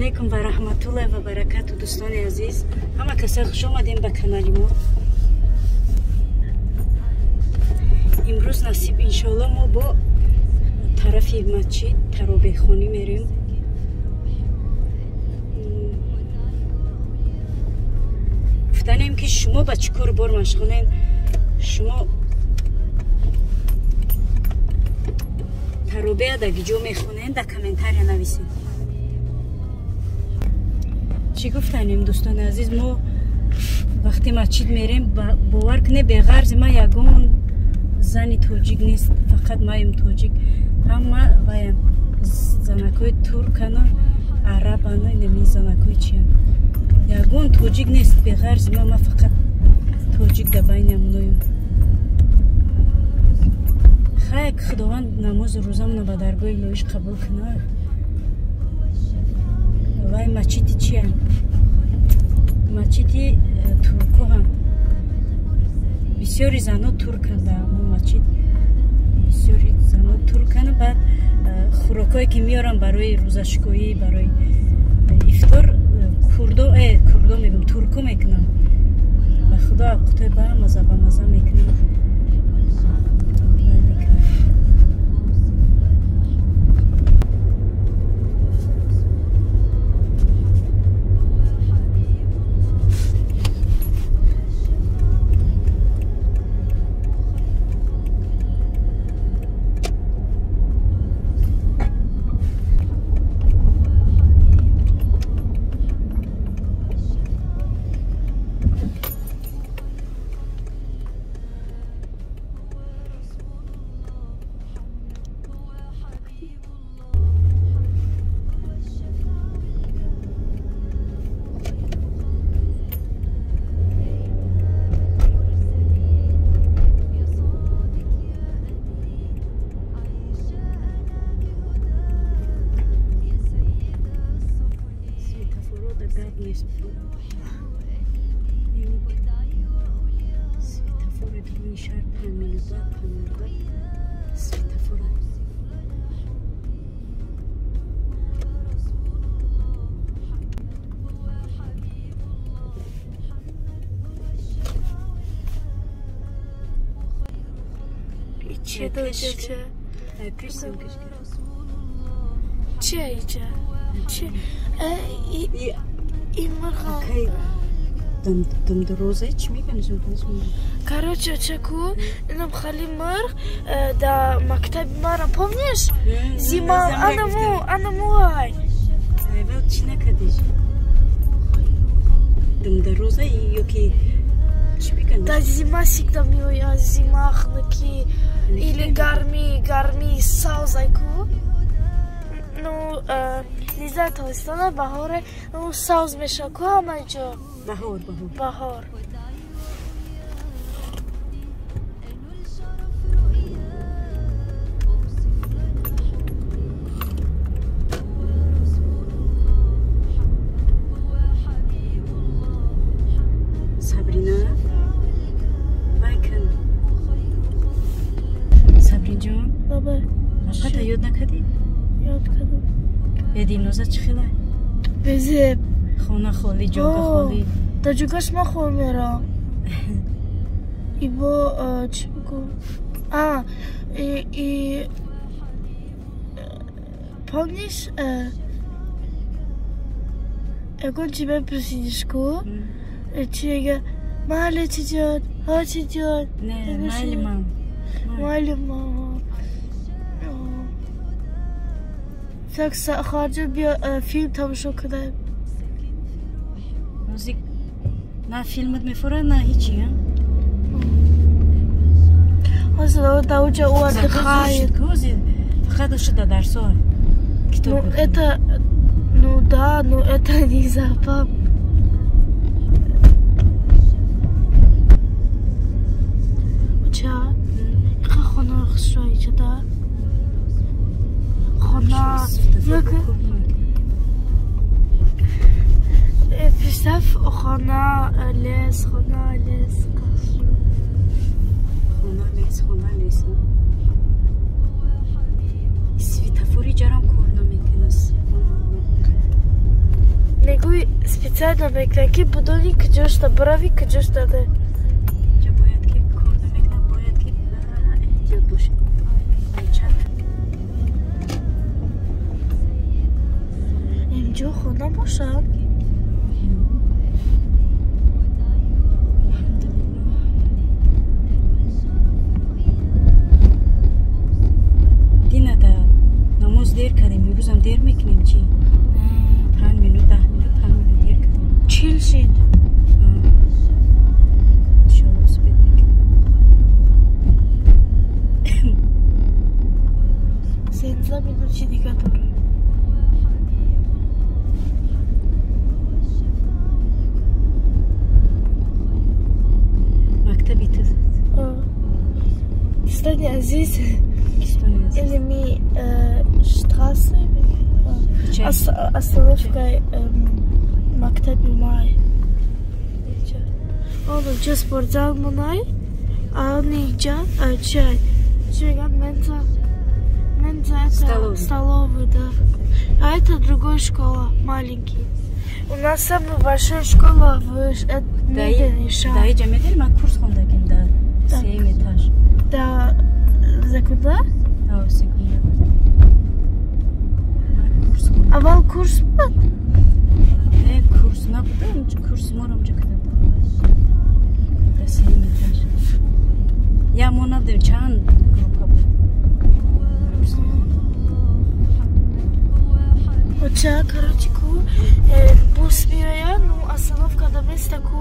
Алейкум ва раҳматуллоҳи ва баракату, дӯстони азиз. Ҳама каса хуш омадем ба канали мо. Имрӯз насиб иншоалло мо бо тарафи масҷид таробехонӣ мерем. Гуфтанем ки шумо ба чӣ кор бор машғулен? Шумо таробея дар ҷо мехонен, дар комментария нависед. Чӣ гуфтанем, дӯстони азиз, мо вақте масҷид мерем, бовар кунед, беғарзи ман ягон зани тоҷик нест, фақат маем тоҷик. Ҳама ваям занакҳои туркану арабану инами занакҳои чиян. Ягон тоҷик нест беғарзи ман, ман фақат тоҷик дар байни амноюм. Хай, Худованд намозу рӯзамона ба даргоҳи илоҳиш қабул кунад. Вай масҷиди чиян? Масҷиди туркоҳанд. Бисёри зано турканд дар ҳамон масҷид. Бисёри зано турканд. Баъд хӯрокҳое ки меоранд барои рӯзашкоӣ, барои ифтор, курдо курдо мегӯм, турко мекунанд. Ба Худо авқотҳои бамаза бамаза мекунанд. Светофори дуруни шаҳр 5 минута, 5 минута светофора. Чия иҷа? Чи? Думдуроза чӣ мегӯянд? Короче, чаку, инам хали мурғ да мактаби мара, помнишь? Зима, анаму, анаму ай. Вел чӣ накардиш? Думдуроза ё ки чӣ мегӯянд? Да зима всегда меояд, зима хунукӣ или гармӣ, гармӣ савзай ку. Ну, не знаю, тобистона, баҳоре, ну, савз мешавад ку ҳама ҷо. Баҳор, баҳор. Баҳор. Сабрина, вай кун. Сабринҷон, Баба. Вақата ёд накардӣ? Ёд кардам. Э, Дилноза чӣ хела? Безеб. Хона холӣ, ҷога холӣ. Дар ҷугаш ман хоб мерам. Ибо чӣ бигӯм? А, и помнишь, ягон чи мепурсидиш ку? Чи мега? Майли чи ҷон? Ҳо чи ҷон? Не, майли мам. Майли мам. Так, хоҳарҷон, биё филм тамошо кунем. Ҳозир на филмат мефурад, на ҳичи, а? Ҳозир дар уҷа ӯ отдыхает. Ҳозир фақат шуда дарсо. Ну, это, ну да, ну это не запах. Ча? Иқа хона хушрӯй чада? Хона. Представь, хона, лес, хона, лес. Хона, лес, хона, лес. Светофори ҷарам кор намекунад. Специально мекунад, ки будони куҷошта бирави, куҷошта не. Инҷа бояд ки кор намекунад, бояд ки эҳтиёт бошед. Инҷо хона бошад? Дина да намоз дер кардем, имрӯзам дер мекунем чӣ? 5 минут, 10 минут, 5 минут дер кардем. 40 шид. Иншоалло успеть мекунем. 13 минут чи дига дорем. Мактаби ту. Дӯстони азиз, инами Straße, остановкаи мактаби май. Он инҷа спортзал монай, а он инҷа чай. Чӣ мегӯянд? Менза. Менза это столовая, да. А это другая школа, маленький. У нас самая большая школа в Мидениша. Да, иҷа медонӣ, ман курс хондагим дар сеюм этаж. Да, секунда? Да, секунда. Аввал курс буд? Не, курс набуда, курс моро онҷо карда буд. Дар сеюм этаж. Я мо набудем, чанд группа буд. Оча, короче, ку бус меояд, ну, остановка до места ку.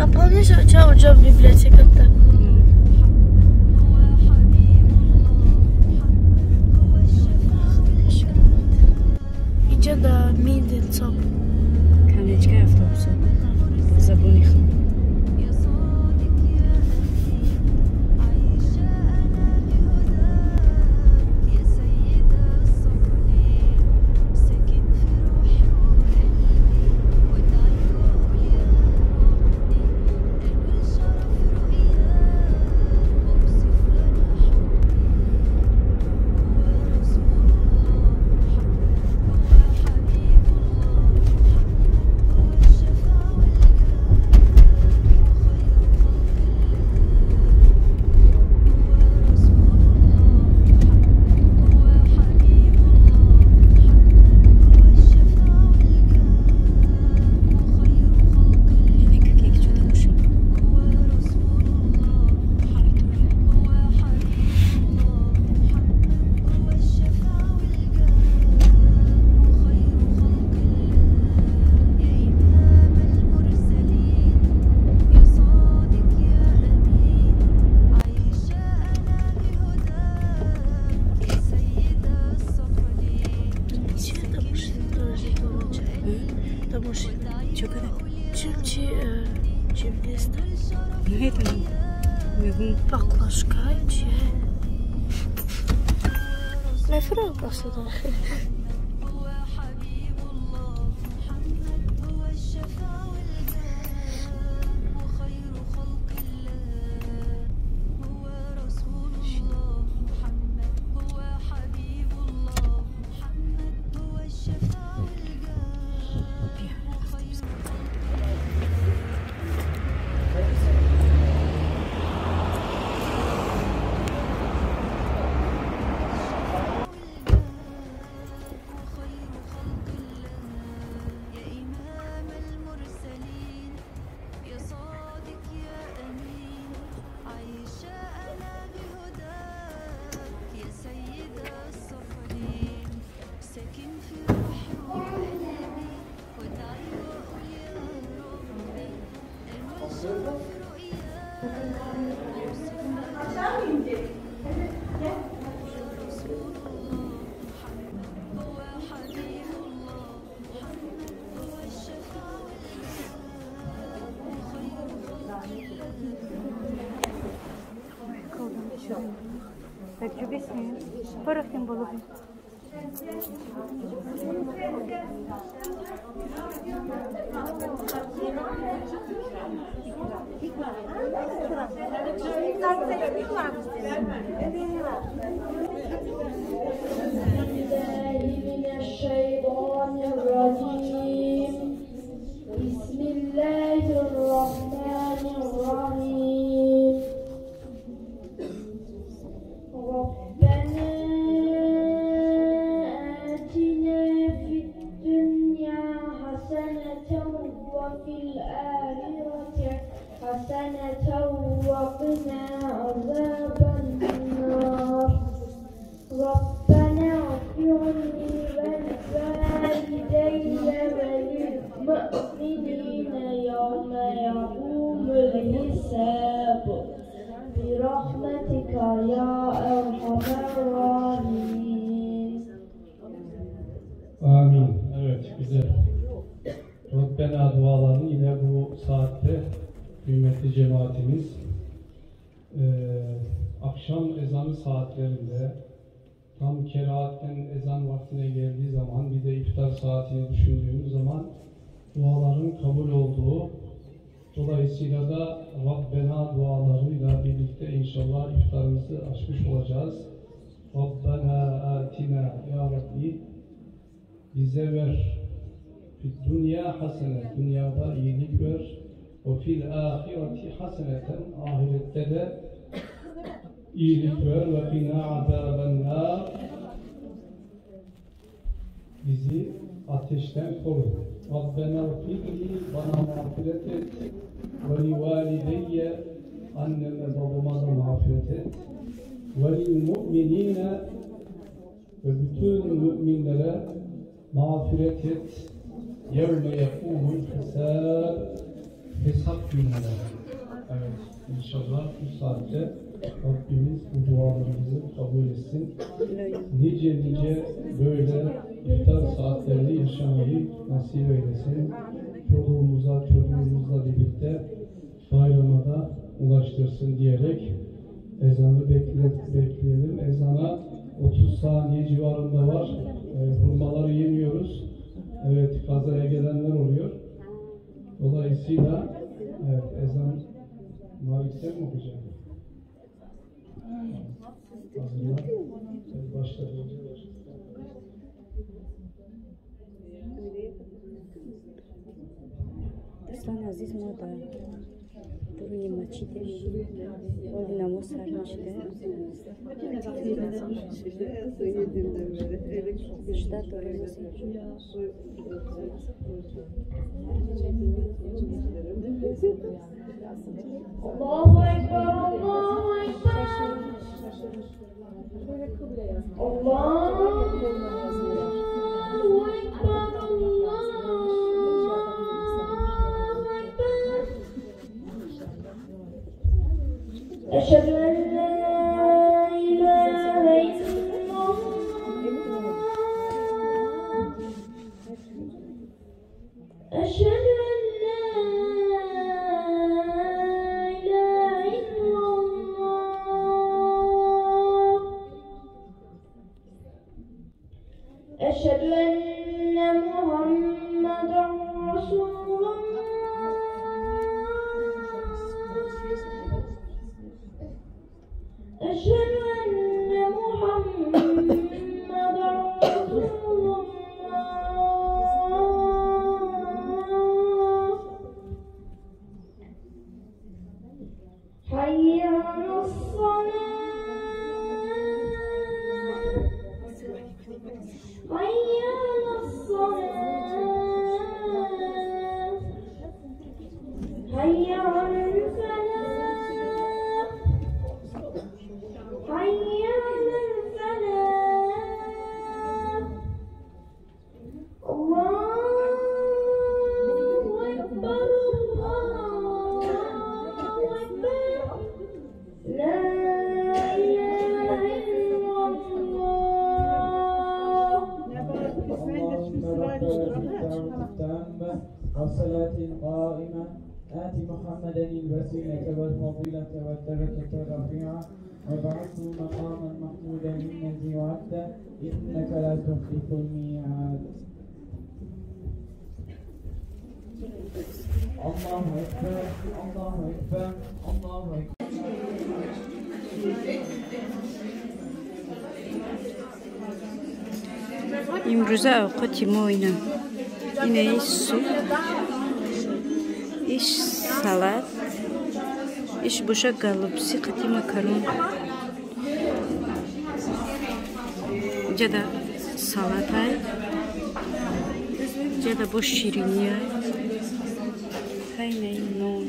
А помнишь, оча, оҷо библиотека так? Инҷа да Минденцоп. Конечкаи автобуса. Ба забони худ. Баклажка чи? Мефурам посуда. Рафтем боло. من الشيطان الرجيم. saatimiz. Akşam ezanı saatlerinde tam kerahatten ezan vaktine geldiği zaman bir de iftar saatini düşündüğümüz zaman duaların kabul olduğu, dolayısıyla da Rabbena dualarıyla birlikte inşallah iftarımızı açmış olacağız. Rabbena atina, ya Rabbi bize ver. Fid dünya hasene, dünyada iyilik ver. Ve fil ahireti haseneten, ahirette de iyilik ver. Ve qina azaben nar, bizi ateşten koru. Rabbena gfirli, bana mağfiret et. Ve li valideyye, anneme babama da mağfiret et. Ve lil mu'minine, ve bütün müminlere mağfiret et. Yevme yekûmul hesâb, hesap gününe. Evet, inşallah bu saatte Rabbimiz bu dualarımızı kabul etsin. Nice nice böyle iftar saatlerini yaşamayı nasip eylesin. Çoluğumuza, çocuğumuzla birlikte bayrama da ulaştırsın diyerek ezanı bekleyelim. Ezana 30 saniye civarında var. Hurmaları yemiyoruz. Evet, kazaya gelenler oluyor. Dolayısıyla evet, ezan Malik sen mi okuyacaksın? Hazırlan. Başla. Дӯстони азиз, мо дар дуруни масҷидем, оли намоз сар нашида. Ждать дорем. Allahu Ekber, Allahu Ekber. Allahu Ekber, Allahu Ekber. Eşhedü en la ilahe illallah. Eşhedü en la ilahe illallah. Eşhedü enne Muhammeden Resulullah. Eşhedü enne Muhammeden Resulullah. Hayye alassalah. Hayye alassalah. Hayye alel-felah. Hayye alel-felah. Allahu Ekber, Allahu Ekber. La ilahe illallah. اللهم رب التامة والصلاة القائمة آت محمدا الوسيلة والفضيلة والدرجة الرفيعة وابعثه مقاما محمودا الذي وعدته إنك لا تخلف الميعاد. الله أكبر، الله أكبر، الله أكبر. Имрӯза авқоти мо ина инаи суп, иш салат, иш боша голубцы қати макарон, ҷада салатай, ҷада бо шириниай, ҳайнаи нон.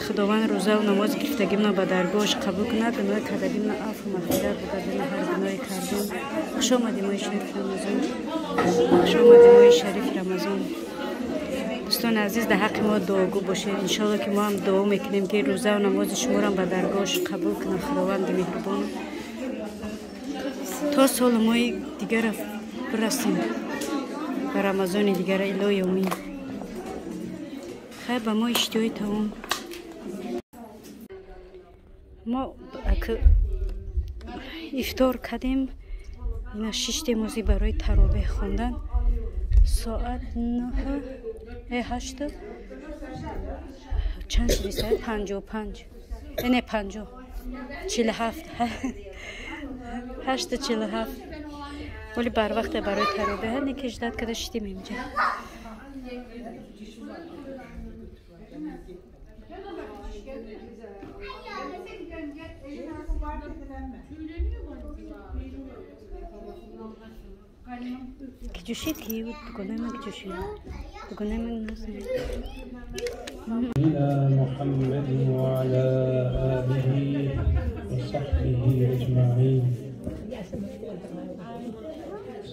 Худованд рӯзаву намоз гирифтагимна ба даргоҳаш қабул кунад, гуноҳи кардагимна афву мағфират бигардона, ҳар гуноҳе кардем. Хуш омадӣ моҳи шарифи Рамазон, хуш омадӣ моҳи шарифи Рамазон. Дӯстони азиз, дар ҳаққи мо дуогӯ бошед. Иншоалло ки мо ҳам дуо мекунем, ки рӯзаву намози шуморо ба даргоҳаш қабул кунад Худованди меҳрубон, то соли моҳи дигара бирасем. Ба Рамазони дигара илоҳи омин. Хайр, ба мо иштиҳои таом. Мо ифтор кардем, ина шиштем ози барои таровеҳ хондан. Соат 8 чанд шуди? Соат 55, не, 50, 47, 8:47. Вале барвақте барои таровеҳ не ки ждать карда шидем инҷа. Ки ҷӯшид, ки дугонаи ман ки ҷӯшид, дугонаи ман. محمد وعلى آله وصحبه أجمعين.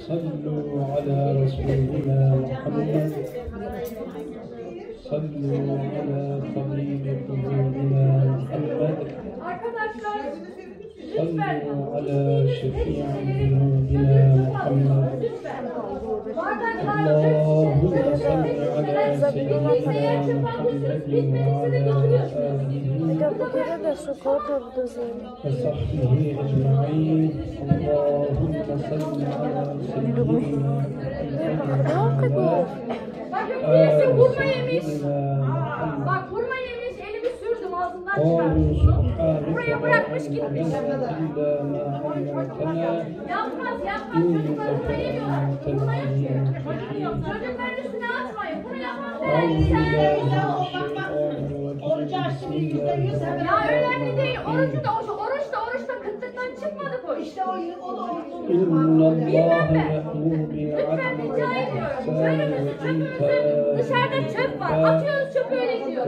صلوا على رسولنا محمد، صلوا على طبيب قلوبنا محمد، صلوا على شفيع ذنوبنا محمد. اللهم صل على سيدنا محمد وعلى آله وصحبه أجمعين. اللهم صل على سيدنا محمد وعلى آل سيدنا محمد. قالوا سبحانك لا علم لنا إلا ما علمتنا إنك أنت العليم الحكيم. أعوذ بالله من الشيطان الرجيم. بسم الله الرحمن الرحيم. إن الله يأمر بالعدل والإحسان وإيتاء ذي القربى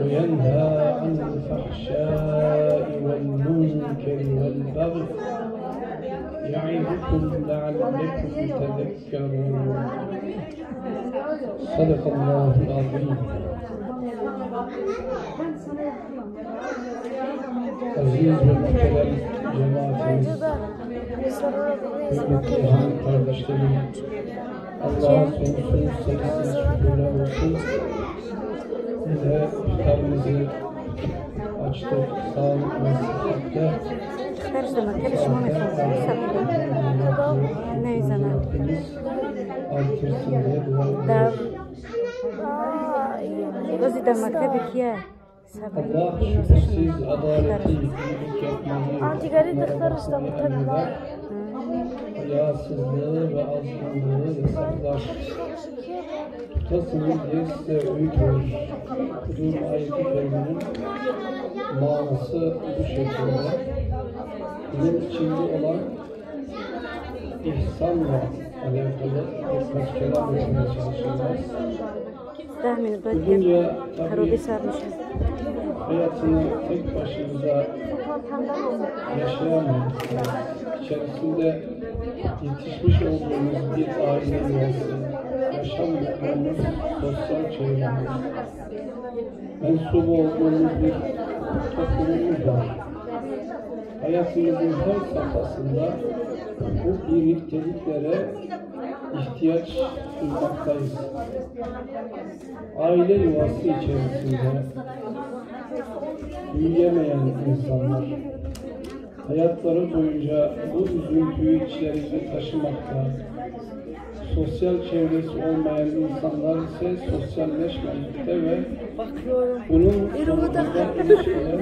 وينهى عن الفحشاء والمنكر والبغي يعظكم لعلكم تذكرون. صدق الله العظيم. Aziz ve muhterem cemaatimiz, kıymetli hanım kardeşlerim, Allah'a sonsuz sayısız şükürler olsun. Yine iftarımızı açtık, sağlık ve sıhhatle. Rabbimiz artırsın diye dua ediyoruz. Allah şüphesiz adaleti, iyilik yapmayı, emreder, hayasızlığı ve azgınlığı yasaklar. Tutasınız diye size öğüt verir. Okuduğum ayet-i kerimenin manası bu şekilde. Bunun içinde olan ihsanla alakalı birkaç kelam etmeye çalışacağız. Bu dünya tabii hayatını tek başımıza yaşayamayız. İçerisinde yetişmiş olduğumuz bir aile yuvası, yaşam bulduğumuz sosyal çevremiz, mensubu olduğumuz bir toplumumuz var. Hayatımızın her safhasında bu birlikteliklere ihtiyaç duymaktayız. Aile yuvası içerisinde büyüyemeyen insanlar hayatları boyunca bu üzüntüyü içlerinde taşımakta, sosyal çevresi olmayan insanlar ise sosyalleşmemekte ve bunun sonucunda ilişkiler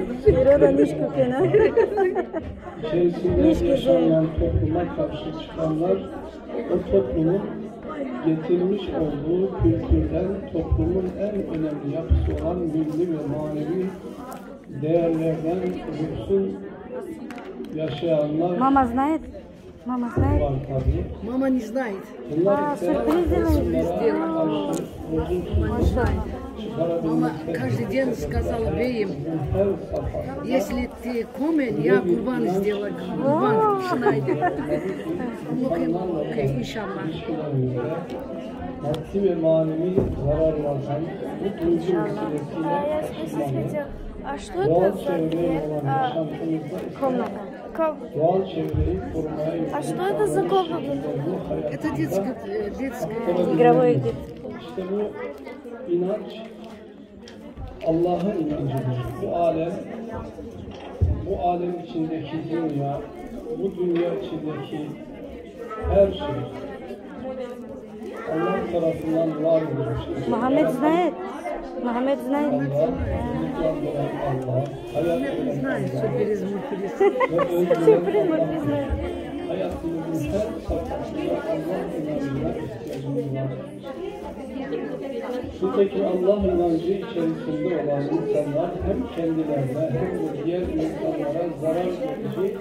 içerisinde yaşayan topluma karşı çıkanlar o toplumun getirmiş olduğu kültürden toplumun en önemli yapısı olan milli ve manevi değerlerden yoksun yaşayanlar Мама знает? Мама знает? Var tabii. Мама не знает. Bunlar ise Сюрприз toplumlara karşı Мама каждый день сказала бей им, если ты комен, я курбан сделаю. Курбан Шнайдер. Окей, иншаллах. Maddi ve manevi zararlardan bu duygu vesilesiyle А что это за Комната. Комната. А что это за комната? Это детская. Игровой где. İşte bu inanç Allah'ın inancıdır. Bu alem, bu alem içindeki dünya, bu dünya içindeki her şey Allah tarafından var olmuştur. Muhammed знает. Muhammed знает. Allah, Allah, hayat знает. Сюрприз, мюрприз. Сюрприз, мюрприз знает. Hayatımızın her safhasında Allah inancına ihtiyacımız var. Nitekim Allah inancı içerisinde olan insanlar hem kendilerine hem de diğer insanlara zarar verici.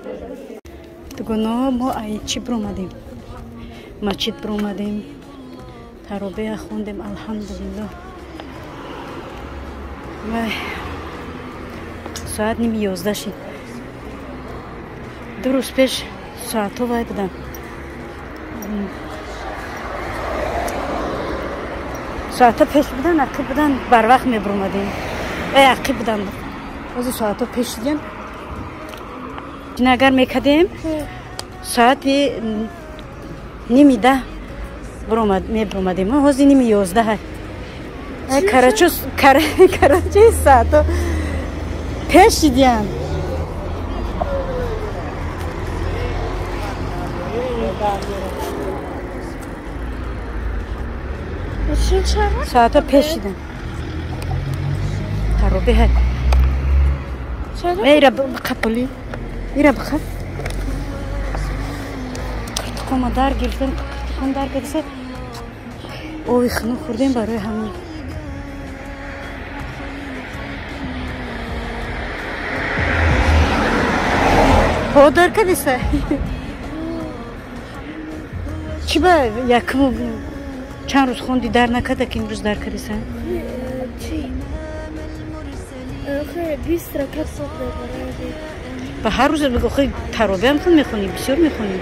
Дугоно, мо ай чӣ биромадем? Масҷид биромадем. Таробеha хондем, алҳамдулиллоҳ. Вай, соат 10:30 шид. 2 рӯз пеш соатҳо вай буданд. Соатҳо пеш будан, ақиб будан, барвақт мебиромадем. Ақиб будан. Ҳозир соатҳо пеш шидем. Агар мекардем, соати 9:30 мебиромадем. Ҳозир 10:30. Карачи соатҳо пеш шидиян. Соатҳо пеш шидан. Таробеҳа. Ира биқап, ира биқап. Қуртуқома дар гирифтем, қуртуқон дар гирифта. Ови хунук хӯрдем барои ҳамин. Ҳо дар кадиса. Чӣ ба якуму чанд рӯз хонди дар накарда, ки имрӯз дар кардиса? Чӣ? 20 ракат хондем. Ба ҳар рӯз охи таробеам хон мехонӣ, бисёр мехонӣ?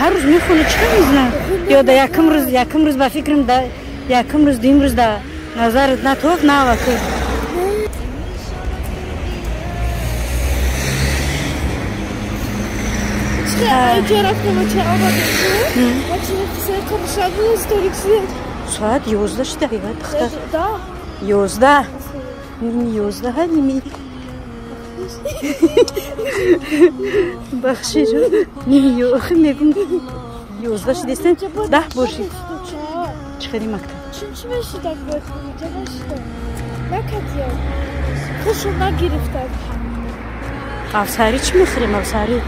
Ҳар рӯз мехонӣ, чӣ кар мезна? Ё да якум рӯз ба фикрам, да якум рӯз, дуюм рӯз да назарат натофт, на аваку. Соат 11 шида, духтар. 11. 10:30 ними. Бахшиш, охи мегум 11 шидестен, 10 боши. Чӣ хели мактаб? Чӣ мешидам бехонӣ? Нашидам. Накардиям. Худшон нагирифтам. Авсари чӣ мехӯрем, авсари?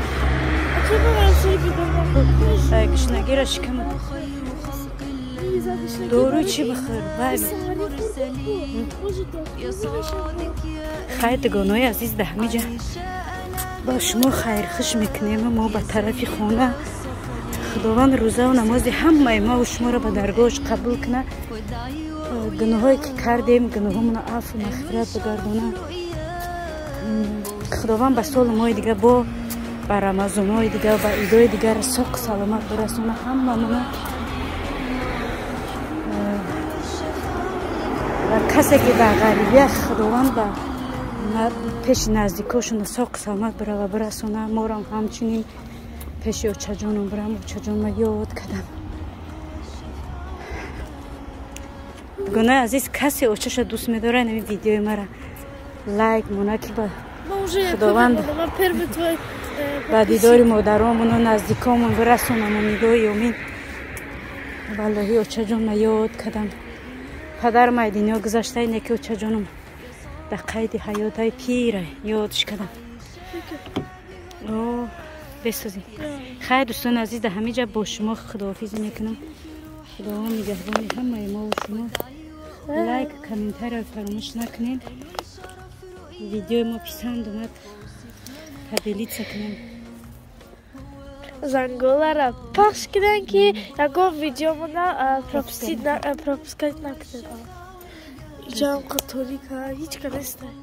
Гушнагира шикама. Дору чӣ бихӯр? Хайр, дугонои азиз, да ҳамиҷа ба шумо хайрхуш мекунем. Мо ба тарафи хона. Худованд рӯзаву намози ҳамаи мову шуморо ба даргоҳаш қабул кунад. Гуноҳое ки кардем, гуноҳомонро афву мағфират бигардона. Худованд ба солу моҳи дига, бо ба рамазонҳои дигар, ба идои дигар соқ саломат бирасона ҳамамона. Ва касе ки дар ғарибия, Худованд ба пеши наздикошон соқ саломат бирава бирасона. Морам ҳамчунин пеши очаҷоном бирам, очаҷонма ёд кардам. Гуноҳи азиз, касе очаша дӯст медорад, ин видеои мара лайк мона, ки ба Худованд ба дидори модаромону наздикомон бирасонаму нигоҳи омин. Валлоҳи, очаҷонма ёд кардам. Падарам ай дунё гузашта, ине ки очаҷоном дар қайди ҳаётаи пира ёдш кардам. Бесозӣ. Хайр, дӯстони азиз, дар ҳамин ҷа бо шумо худоҳофизӣ мекунам. Худованд нигаҳбони ҳамаи мову шумо. Лайк, комментария фаромӯш накунед. Видеои мо писанд омад, поделиться кунем. Занголара пахш кунем, ки ягон видеомона пропускать накунем. Иҷаам қатолика ҳеҷ ка нестай.